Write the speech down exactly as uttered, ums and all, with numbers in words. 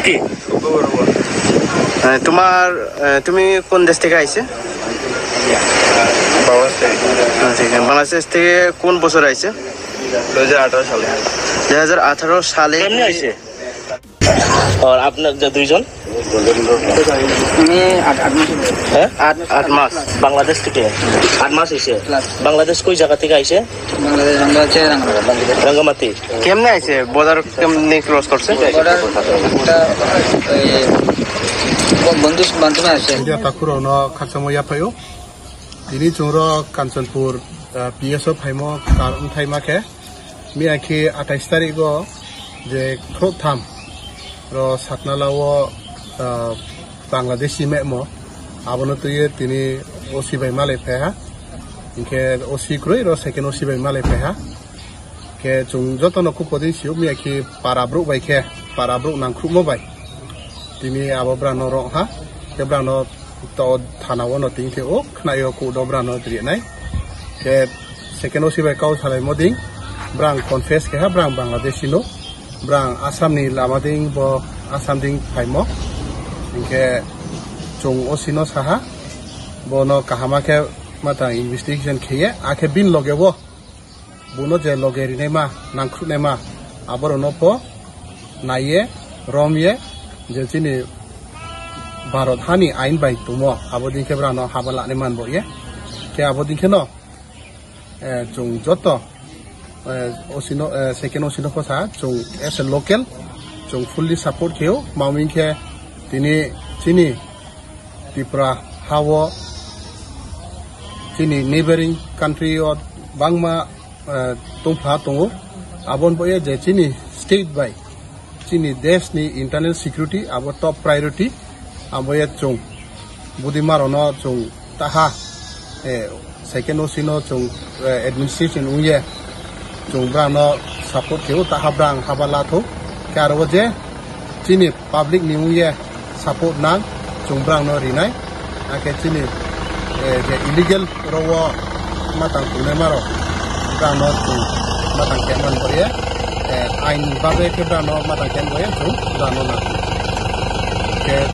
কি? শুভ বড়ুয়া। আহ, তোমার, আহ, তুমি কোন দেশ থেকে আইছে? বাংলাদেশ থেকে। আচ্ছা, আচ্ছা। বাংলাদেশ থেকে কোন বছর আইছে? দুই হাজার আঠারো সালে। দুই হাজার আঠারো সালে। কেমনে আইছে? আর আপনার যে দুইজন? আমি আট, আট মাস হলো। হ্যাঁ? আট, আট মাস। বাংলাদেশ থেকে? আট মাস হইছে। Plus। বাংলাদেশ কই জায়গা থেকে আইছে? বাংলাদেশ, আমরা হচ্ছে রাঙ্গামাটি। রাঙ্গামাটি। কেমনে আইছে? বর্ডার কেমনে ক্রস করছে? বর্ডার একটা, এই, ব-, বন্ধুর মাধ্যমে আসছে। Media takhu rao no khakchangmo yaphai ou. Tini chung ro Kanchanpur, ah, P S o phaimo karon thaima khe, miya khe atais tarik o je khrouhtham ro Satnala o, ah, Bangladeshi mehmo, abo no tui ye tini O C bai malai phai ha. Hing khe O C kroi ro second O C bai malai phai ha. Khe chung joto no khupo dei si ou, miya khe para brouh bai khe, para brouh nangkhruhmo bai tini abo brang no rong ha. Khe brang no to thana wo no tini khe o khna yo court o brang no ri nai. Khe second O C bai kau salaimo dei, brang confess khe ha, brang Bangladeshi no, brang Assam ni lama dei bo, Assam dei phaimo. Hing khe chung O C no sa ha, bo no kaham khe ma tang investigation khe ye, akhe bini loge wo bung no je loge rinaima, nangkhruhnaima, abo rao no pho nai ye, rom ye, je chini Bharot ha ni ain bai tongmo, abo dei khe brang no haba lanai man bo ye. Khe abo dei khe no, eh, chung joto, eh, O C no, eh, second O C no pho sa, chung as a local, chung fully support khe ou, ma hing khe tini chini Tripura ha wo chini neighboring country o bangma, eh, tongpha tong ou. Abo ni bo ye je chini state bai chini desh ni internal security abo top priority. Abo ye chung Budima rao no chung taha, eh, second O C no chung, eh, administration ong ye chung brang no support khe ou, taha brang haba la thou. Khe aro wo je chini public ni ong ye support nang, chung brang no ri nai. Akhe chini, eh, je illegal ro wo ma tang tongnaima rao, brang no chung ma tang khe man bo ye, eh, ain babe khe brang no ma tang khe bo ye chung brang no nang.